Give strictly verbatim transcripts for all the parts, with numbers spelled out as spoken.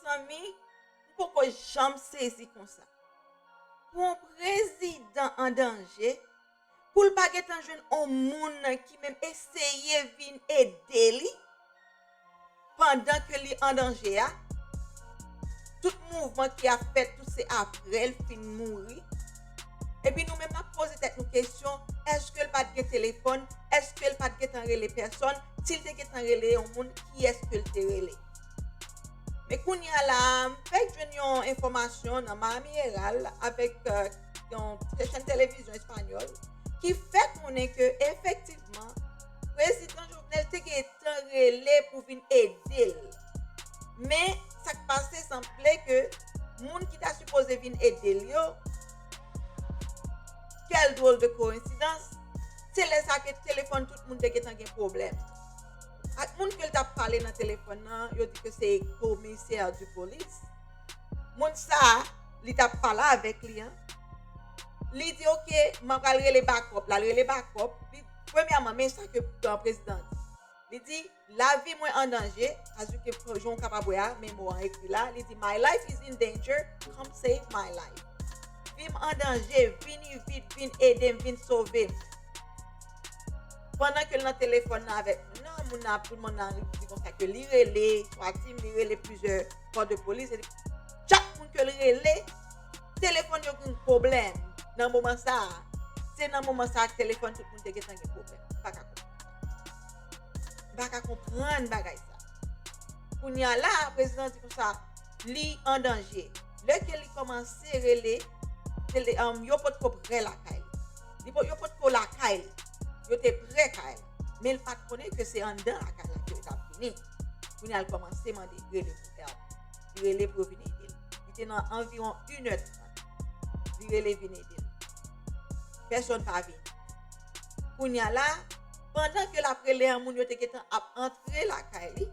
Mezanmi, m poko janm sezi konsa. Pou yon prezidan an danje, pou l pa gentan jwenn yon moun ki menm eseye vin ede li pandan ke li an danje a, tout mouvman ki ap fèt, tout se apre l fin mouri. Epi nou menm n ap poze tèt nou kesyon, èske l pa t gen telefòn? Èske l pa t gentan rele pèsòn? Si l te gentan rele yon moun, kiyès ke l te rele? Men kounye a la, m fèk jwenn yon enfòmasyon nan Miami Herald avèk euh, yon chèn televizyon espanyòl ki fè konnen ke efektivman, prezidan Jovenel te gentan rele pou vin ede l. Men sa k pase, sanble ke moun ki ta sipoze vin ede l yo, quelle drôle de coïncidence, se lè sa ke telefòn tout moun te gentan gen pwoblèm. Ak moun ke l t ap pale nan telefòn nan, yo di ke se komisè di polis. Moun sa a, li t ap pale avèk li an. Li di, "Ok, mwen pral rele bakòp." L al rele bakòp. Li, premyèman, men sa ke euh, prezidan di. Li di, "Lavi mwen an danje." As you can, jan w kapab wè a, men mo an ekri la. Li di, "My life is in danger. Come save my life." Vi m an danje. Vini vit, vin ede m, vin sove m. Pandan ke l nan telefòn nan avèk moun nan, moun nan, tout moun nan di konsa ke li rele, swa Tim, li rele plizyè kò de polis, epi chak moun ke l rele, telefòn yo gen pwoblèm nan moman sa a. Se nan moman sa a ke telefòn tout moun te gentan gen pwoblèm. M pa ka konprann. M pa ka konprann bagay sa. Kounye a la, prezidan di konsa, li an danje. Lè ke li kòmanse rele, tele, um, yo potko prè lakay li. Li po-, yo potko lakay li. Yo te prè kay la. Men l pa t konnen ke se anndan lakay la ke yo t ap vini. Kounye a l kòmanse mande rele pou help. Li rele pou yo vin ede l. Li te nan anviwon inèdtan. Li rele vin ede l. Pèsòn pa vini. Kounye a la, pandan ke l ap rele an moun, yo te gentan ap antre lakay li,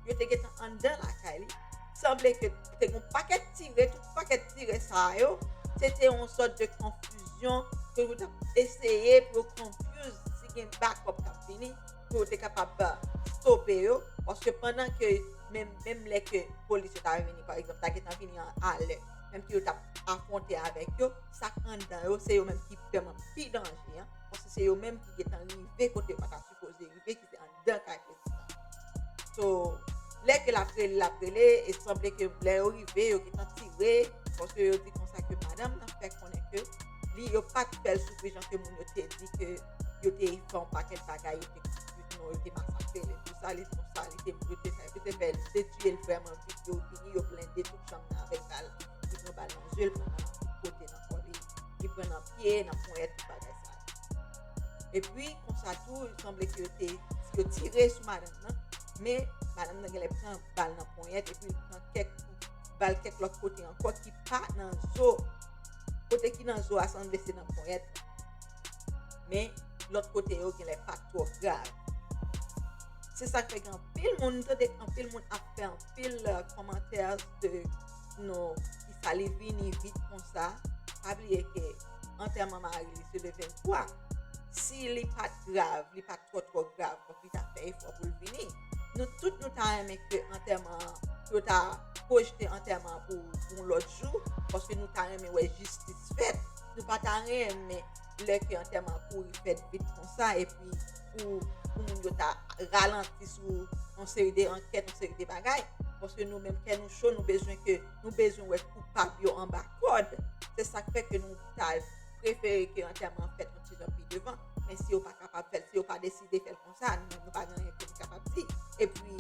yo te gentan anndan lakay li. Sanble ke te gen yon pakèt tire, tout pakèt tire sa yo, se te yon sòt de konfizyon ke yo t ap eseye pou yo confuse si gen bakòp k ap vini, pou yo te kapab stope yo. Paske pandan ke menm, menm lè ke polis yo ta vini, pa egzanp, ta gentan vini an alè, menm ke yo t ap afwonte avèk yo, sa k anndan yo, se yo menm ki vrèman pi danje an, paske se yo menm ki gentan rive kote yo pa ta sipoze rive, ki se anndan kay prezidan. So, lè ke l ap rele, l ap rele, e sanble ke lè yo rive, yo gentan tire, paske yo di konsa ke madanm nan fè konnen ke li, yo pa t fè l soufri jan ke moun yo te di ke yo te fè yon pakèt bagay, yo te, yo te masakre l, e tout sa, li di konsa, li te, yo te fè, yo te fè, yo te tiye l vrèman vit, yo vini, yo blende tout chanm nan avèk bal, li pran bal nan je l, pran nan tout kote nan kò li, li pran nan pye, nan ponyèt, tout bagay sa. Epi, konsa tou, sanble ke yo te, yo tire sou madanm nan, men madanm nan genlè pran bal nan ponyèt, epi l pran kèk bal kèk lòt kote ankò ki pa nan zo. Kote ki nan zo a sanble se nan ponyèt. Men lòt kote yo genlè pa twò grav. Se sa k fè gen anpil moun, m tande anpil moun ap fè anpil euh, kòmantè de nou, ki sa li vini vit konsa. Pa bliye ke antèman mari li se le venntwa. Si li pa t grav, li pa t twò twò grav, fòk li ta fè efò pou l vini. Nou tout nou ta renmen ke antèman an, pou yo ta pwojte antèman an pou, pou yon lòt jou, paske nou ta renmen wè jistis fèt. Nou pa ta renmen lè ke antèman an kouri fèt vit konsa, epi pou, pou moun yo ta ralanti sou yon seri de ankèt, yon seri de bagay, paske nou menm kè nou cho, nou bezwen ke, nou bezwen wè koupab yo anba kòd. Se sa k fè ke nou ta prefere ke antèman an fèt yon ti jan pi devan, men si yo pa kapab fè l, si yo pa deside fè l konsa, nou menm nou pa gen anyen pou nou kapab di. Epi,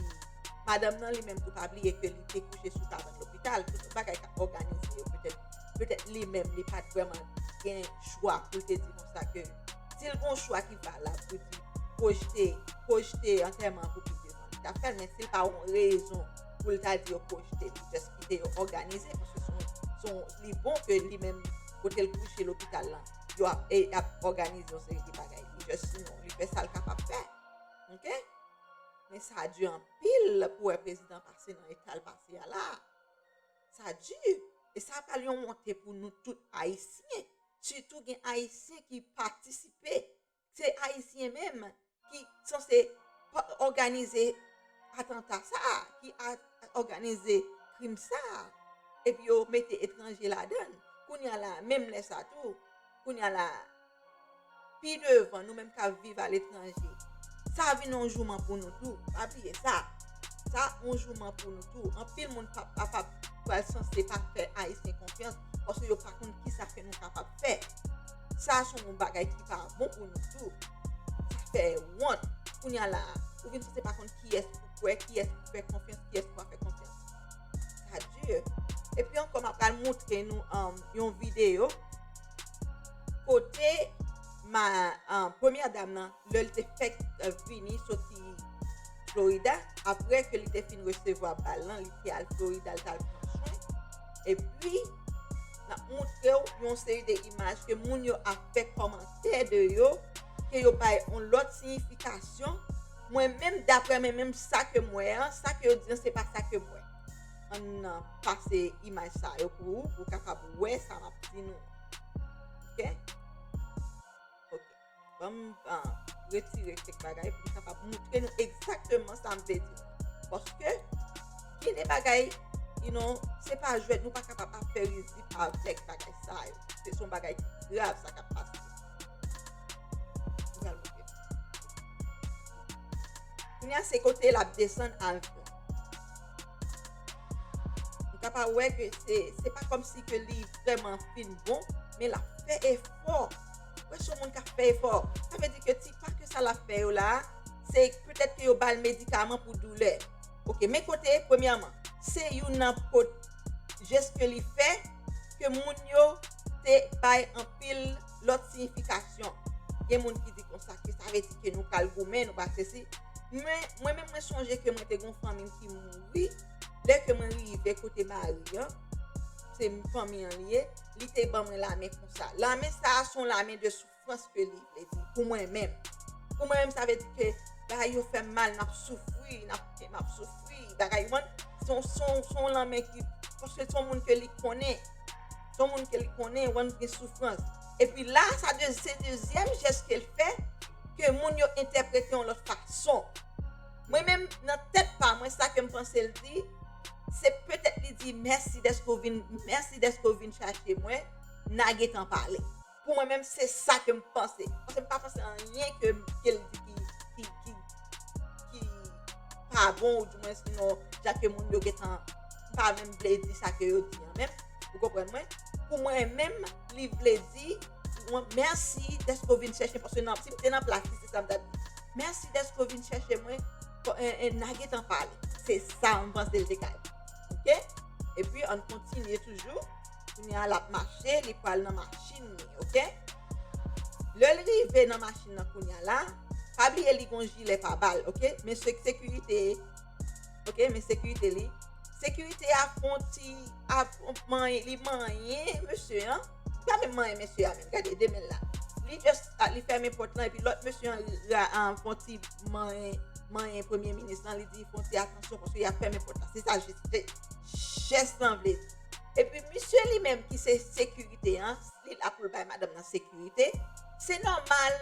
madanm nan li menm tou pa bliye ke li te kouche sou kabann lopital, tout bagay k ap òganize yo, petèt, petèt li menm li pa t vrèman gen chwa pou l te di konsa ke si l gen yon chwa ki valab pou di pwojte, pwojte antèman an pou pi devan, li t ap fè l, men si l pa yon rezon pou l ta di yo pwojte l, just kite yo òganize, paske se yon, se yon, li bon ke li menm kote l kouche lopital lan, yo ap, e, ap òganize yon seri de bagay. Li just, sinon, li fè sa l kapab fè. Ok? Men sa di anpil pou wè prezidan pase nan eta l pase a la. Sa di. E sa pral yon wonte pou nou tout Ayisyen. Sitou gen Ayisyen ki patisipe. Se Ayisyen menm ki sanse pa, òganize atanta sa a, ki a, òganize krim sa a. Epi yo mete etranje ladan l. Kounye a la, menm lè sa tou, kounye a la, pi devan, nou menm k ap viv aletranje, sa vin yon jouman pou nou tou. Pa bliye sa. Sa yon jouman pou nou tou. Anpil moun pa, pa, pa pral sanse pa fè Ayisyen konfyans paske yo pa konn ki sa ke nou kapab fè. Sa se yon bagay ki pa bon pou nou tou. Sa fè wont. Kounye a la, ou vin sanse pa konn kiyès pou kwè, kiyès pou fè konfyans, kiyès pou pa fè konfyans. Sa di. Epi ankò, m ap pral montre nou um, yon videyo kote ma, um, premyè dam nan, lè l te fèk uh, vini soti Florida, apre ke li te fin resevwa bal lan, li te al Florida, li te al pran swen. Epi, n ap montre w yon seri de imaj ke moun yo ap fè kòmantè de yo, ke yo bay yon lòt siyifikasyon. Mwen menm, daprè mwen menm, sa ke m wè an, sa ke yo di an, se pa sa ke m wè. Ann pase imaj sa yo pou ou, pou w kapab wè sa m ap di nou. Ok? Ok. Ban m ah, retire kèk bagay pou m kapab montre nou egzakteman sa m vle di. Paske, gen de bagay, you know, se pa jwèt, nou pa kapab ap fè rizib avèk bagay sa yo. Se se yon bagay ki grav sa k ap pase. M pral montre nou. Kounye a, se kote l ap desann avyon. Nou kapab wè ke se, se pa kòmsi ke li vrèman fin bon, men l ap fè efò. Wè, se yon moun k ap fè efò. Sa vle di ke ti pa ke sa l ap fè yo la, se petèt ke yo ba l medikaman pou doulè. Ok, men kote, premyèman, se youn nan pot jès ke li fè, ke moun yo te bay anpil lòt siyifikasyon. Gen moun ki di konsa ke sa vle di ke nou pral goumen, nou pa sesi. Men, mwen menm, mwen sonje ke mwen te gon fanmi m ki mouri. Lè ke mwen rive kote mari an, se fanmi an li ye, li te ban mwen lamen konsa. Lamen sa a se yon lamen de soufrans ke li vle di pou mwen menm. Pou mwen menm, sa vle di ke bagay yo fè m mal, n ap soufri, n ap, m ap soufri. Bagay, ou konprann, se yon, se yon, se yon lanmen ki, paske se yon moun ke li konnen. Se yon moun ke li konnen, ou konprann, gen soufrans. Epi la, sa de, se dezyèm jès ke l fè, ke moun yo entèprete yon lòt fason. Mwen menm, nan tèt pa mwen, sa ke m panse l di, se petèt li di, mèsi dèske w vin, mèsi dèske w vin chache mwen, n a gentan pale. Pou mwen menm, se sa ke m panse. Paske m pa panse anyen ke, ke l di ki, ki, ki, ki pa bon, ou di mwen, sinon, jan ke moun yo gentan, m pa menm vle di sa ke yo di an menm. Ou konprann mwen? Pou mwen menm, li vle di, mwen, mèsi dèske w vin chèche, paske nan, si m te nan plas li, se sa m t ap di. Mèsi dèske w vin chèche mwen, n a gentan pale. Se sa m panse l te ka di. Ok? Epi, ann kontinye toujou. Kounye a, l ap mache, li pral nan machin li, ok? Lè l rive nan machin nan kounye a la, pa bliye li gon jilè pa bal, ok? Men se sekirite, ok? Men sekirite li. Sekirite a fon ti, a fon manyen, li manyen mesye an. Li pa menm manyen mesye a menm, gade de men l la. Li just, a, li fèmen pòt lan, epi lòt mesye an, ra, a, fon ti manyen, manyen premye minis lan, li di fon ti atansyon, paske y ap fèmen pòt lan. Se sa jis, se jès lan vle di. Epi misye li menm ki se sekirite an, li la pou l bay madanm nan sekirite, se nòmal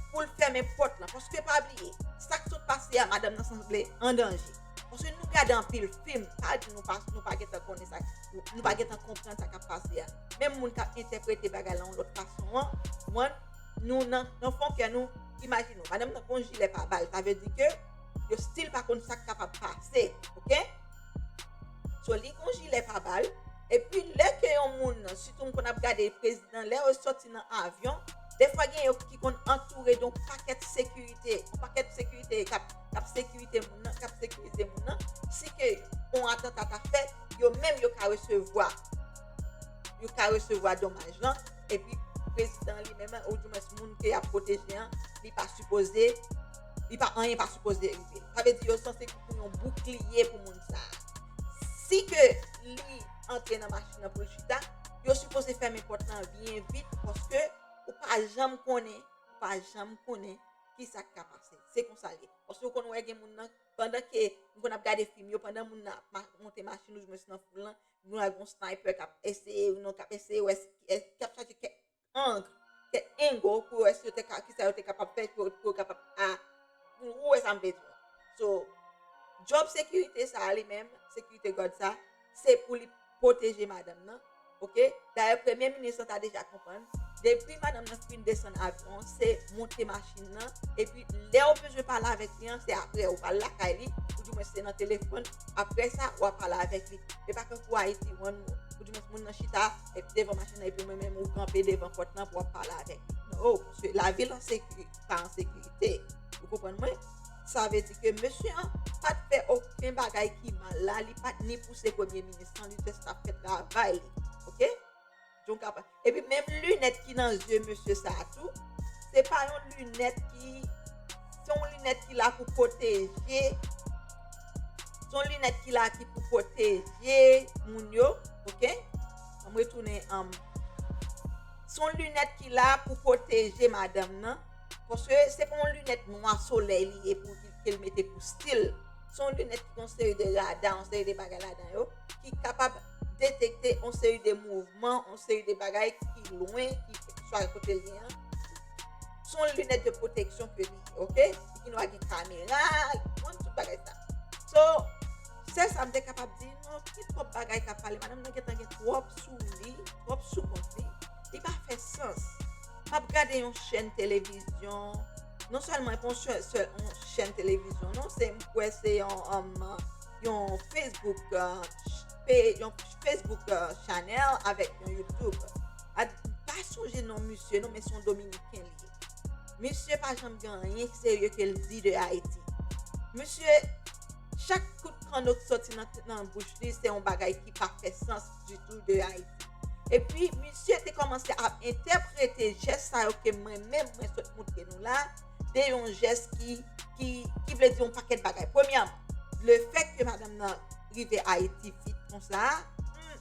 pou l fèmen pòt lan. Paske pa bliye, sa k sot pase a, madanm nan sanble an danje. Paske nou gade anpil fim, pa di nou pa, nou pa gentan konnen sa, nou pa gentan konprann sa k ap pase a. Menm moun k ap entèprete bagay la yon lòt fason an, ou konprann, nou nan, nan fon kè nou, imajine w, madanm nan gon jilè pa bal, sa vle di ke yo still pa konn sa k kapab pase, ok? So, li gon jilè pa bal. Epi, lè ke yon moun, sitou m konn ap gade prezidan, lè yo soti nan avyon, defwa gen yo ki konn antoure de yon pakèt sekirite. Yon pakèt sekirite k ap, k ap sekirite moun nan, k ap sekirize moun nan. Si ke yon atanta ta fèt, yo menm yo ka resevwa. Yo ka resevwa domaj lan. Epi, prezidan li menm, oudimwens moun ke y ap pwoteje an, li pa sipoze, li pa, anyen pa sipoze rive l. Sa vle di yo sanse pou yon boukliye pou moun sa a. Si ke li antre nan machin nan pou l chita, yo sipoze fèmen pòt lan byen vit, paske ou pa janm konnen, ou pa janm konnen ki sa k ka pase. Se konsa l ye. Paske ou konn wè gen moun nan, pandan ke nou konn ap gade fim yo, pandan moun nan ap ma-, monte machin, oudimwens nan foul lan, nou wè gon sniper k ap eseye, non, k ap eseye wè si, k ap chache kèk ang, kèk angle pou wè si yo te ka, kisa yo te kapab fè pou, pou yo kapab a, ou wè sa m vle di w. So, djòb sekirite sa a li menm, sekirite gad sa, se pou li pwoteje madanm nan. Oke? Dayè, premye minis lan ta deja konprann. Depi madanm nan fin desann avyon, se monte machin nan. Epi, lè w bezwen pale avèk li an, se apre, ou pral lakay li, oudimwen se nan telefòn. Apre sa, w a pale avèk li. E pa kankou Ayiti, ou, oudimwen moun nan chita devan machin nan, epi mwen menm ou kanpe devan pòt lan pou w ap pale avèk li. No, paske lavil an seki-, pa an sekirite. Ou konprann mwen? Sa vle di ke mesye an pa t fè okenn bagay ki mal la, li pa t ni pouse premye minis lan, li just ap fè travay li. Oke? Donk, apa-, epi menm linèt ki nan zye mesye sa a tou, se pa yon linèt ki, se yon linèt ki la pou pwoteje, se yon linèt ki la ki pou pwoteje moun yo, oke? An m retounen, um, se yon linèt ki la pou pwoteje madanm nan, paske se pa yon linèt nwa solèy li ye pou ke l mete pou stil. Se yon linèt ki gen yon seri de rada, yon seri de bagay ladan yo, ki kapab detekte yon seri de mouvman, yon seri de bagay ki lwen, ki swa kote l ye an. Se yon linèt de pwoteksyon ke li ye, oke? Ki gen dwa gen kamera, li konn tout bagay sa. So, sèl sa m te kapab di, non, ki twòp bagay k ap pale. Madanm nan gentan gen twòp sou li, twòp sou kont li. Li pa fè sans. M ap gade yon chèn televizyon, non sèlman e pa yon chè-, sèl, yon chèn televizyon, non, se, m kwè se yon, um, yon Facebook, uh, ch-, pe-, yon Facebook, uh, channel avèk yon YouTube. A, m pa sonje non misye, non, men se yon Dominiken li ye. Misye pa janm gen anyen serye ke l di de Ayiti. Misye, chak kout kanno k soti nan, nan bouch li, se yon bagay ki pa fè sans ditou de Ayiti. Epi, misye te kòmanse ap entèprete jès sa yo ke mwen menm, mwen sot montre nou la, de yon jès ki, ki, ki vle di yon pakèt bagay. Premyèman, le fèt ke madanm nan rive Ayiti vit konsa, hmm,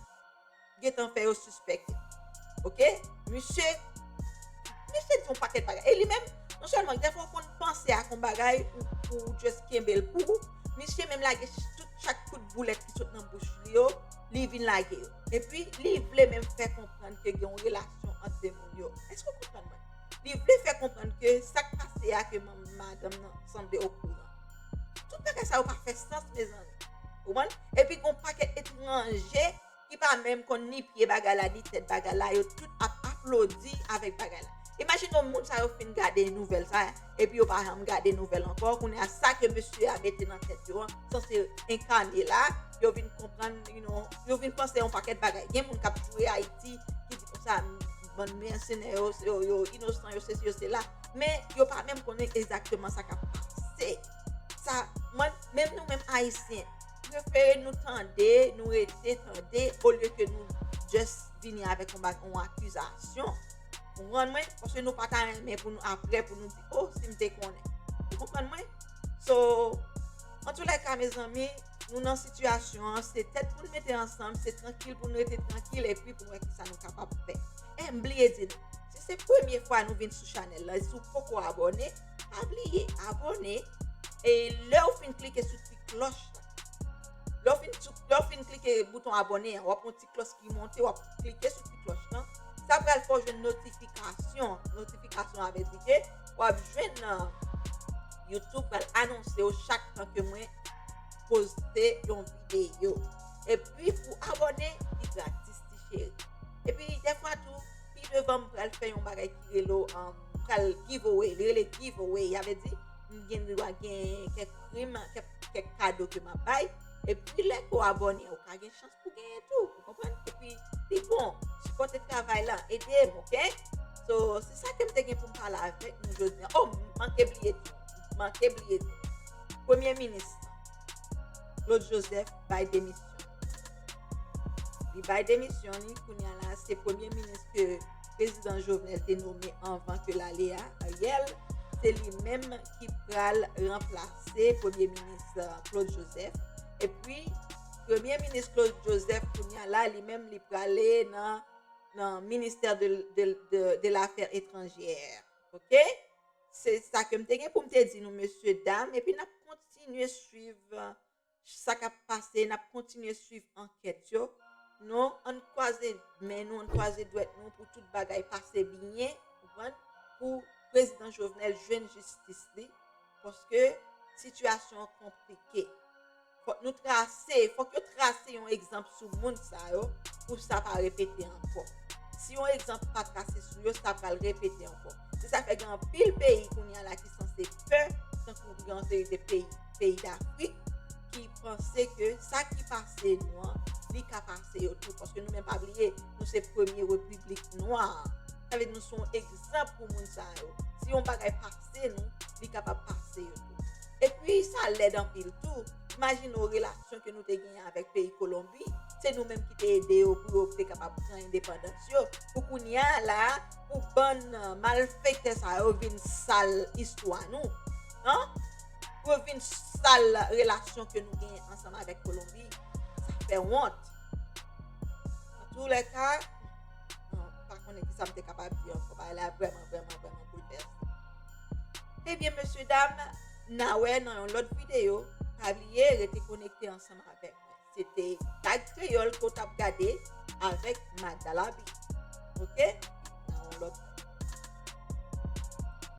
gentan fè yo sispèkte. Oke? Misye, misye di yon pakèt bagay. E li menm, non sèlman, dèfwa w konn panse ak yon bagay, ou, ou just kenbe l pou ou, misye menm lage ch-, tout chak kout boulèt ki sot nan bouch li yo, li vin lage yo. Epi, li vle menm fè konprann ke gen yon relasyon ant de moun yo. Èske w konprann mwen? Li vle fè konprann ke sa k pase a, ke manm madanm nan sanble okouran. Tout bagay sa yo pa fè sans, mezanmi. Ou konprann? Epi, gen yon pakèt etranje ki pa menm konn ni pye bagay la, ni tèt bagay la, yo tout ap aplodi avèk bagay la. Imajine w, moun sa yo fin gade nouvèl sa, epi yo pa janm gade nouvèl ankò. Kounye a, sa ke mesye a mete nan tèt yo an, sanse enkane la, yo vin konprann, you know, yo vin panse yon pakèt bagay. Gen moun k ap joure Ayiti, ki di konsa, bann mèsenè yo, yo, yo inosan, yo sesi, yo sela. Men, yo pa menm konnen egzakteman sa k ap pase. Sa, mwen, menm nou menm Ayisyen, prefere nou tande, nou rete tande, olye ke nou just vini avèk yon bag, yon akizasyon. Ou konprann mwen? Paske nou pa ta renmen pou nou apre, pou nou di, "Oh, si m te konnen." Ou konprann mwen? So, antoulèka, mezanmi, nou nan sitiyasyon an, se tèt pou n mete ansanm, se trankil pou n rete trankil, epi pou n wè kisa nou kapab fè. E m bliye di nou, si se premye fwa nou vin sou chanèl la, si w poko abòne, pa bliye abòne. E lè w fin klike sou ti klòch la, lè w fin, lè w fin klike bouton abòne an, w ap wè yon ti klòch ki monte, w ap klike sou ti klòch lan. Sa pral fè w jwenn notifikasyon. Notifikasyon a vle di ke w ap jwenn, uh, YouTube pral anonse w chak tan ke mwen poste yon videyo. Epi pou abòne, li gratis, ti cheri. Epi dèfwa tou, pi devan m pral fè yon bagay ki rele, um, m pral giveaway. Li rele giveaway. Sa vle di, m gen dwa gen kèk prim, kèk, kèk kado ke m ap bay. Epi lè ke w abòne, ou ka gen chans pou genyen tou. Ou konprann? Epi, li bon, sipòte travay la, ede m, oke? So, se sa ke m te gen pou m pale avèk nou jodi a. Oh, m manke bliye di nou. M manke bliye di nou. Premye minis, Claude Joseph bay demisyon. Li bay demisyon li, kounye a la, se premye minis ke prezidan Jovenel te nome anvan ke l ale a, Ariel, se li menm ki pral ranplase premye minis, uh, Claude Joseph. Epi, premye minis Claude Joseph, kounye a la, li menm, li prale nan, nan ministè de, de, de, de lafè etranjè. Oke? Se sa ke m te gen pou m te di nou, mesye dam. Epi n ap kontinye swiv, uh, sa k ap pase, n ap kontinye swiv ankèt yo. Non, ann kwaze men nou, ann kwaze dwèt nou pou tout bagay pase byen, konprann? Pou prezidan Jovenel jwenn jistis li, paske sitiyasyon an konplike. Fòk nou trase, fòk yo trase yon egzanp sou moun sa yo pou sa pa repete ankò. Si yon egzanp pa trase sou yo, sa pral repete ankò. Se sa fè gen anpil peyi kounye a la ki sanse pè, tankou gen yon seri de peyi, peyi Dafrik, ki panse ke sa ki pase nou an, li ka pase yo tou. Paske nou menm pa bliye, nou se premye repiblik nwa. Sa vle di nou se yon egzanp pou moun sa yo. Si yon bagay pase nou, li kapab pase yo tou. Epi sa lèd anpil tou. Imajine w relasyon ke nou te genyen avèk peyi Kolonbi. Se nou menm ki te ede yo pou yo te kapab pran endepandans yo. Pou kounye a la, pou bann malfektè sa yo vin sal istwa nou. An? Pou yo vin sal relasyon ke nou genyen ansanm avèk Kolonbi. Sa fè wont. An tou lè ka, m pa konnen ki sa m te kapab di ankò. Bagay la vrèman, vrèman, vrèman boulvèse. Ebyen, mesye dam, n a wè nan yon lòt videyo. Pa bliye rete konekte ansanm avèk mwen. Se te Tag Kreyòl ke w t ap gade avèk Magda Labi. Oke?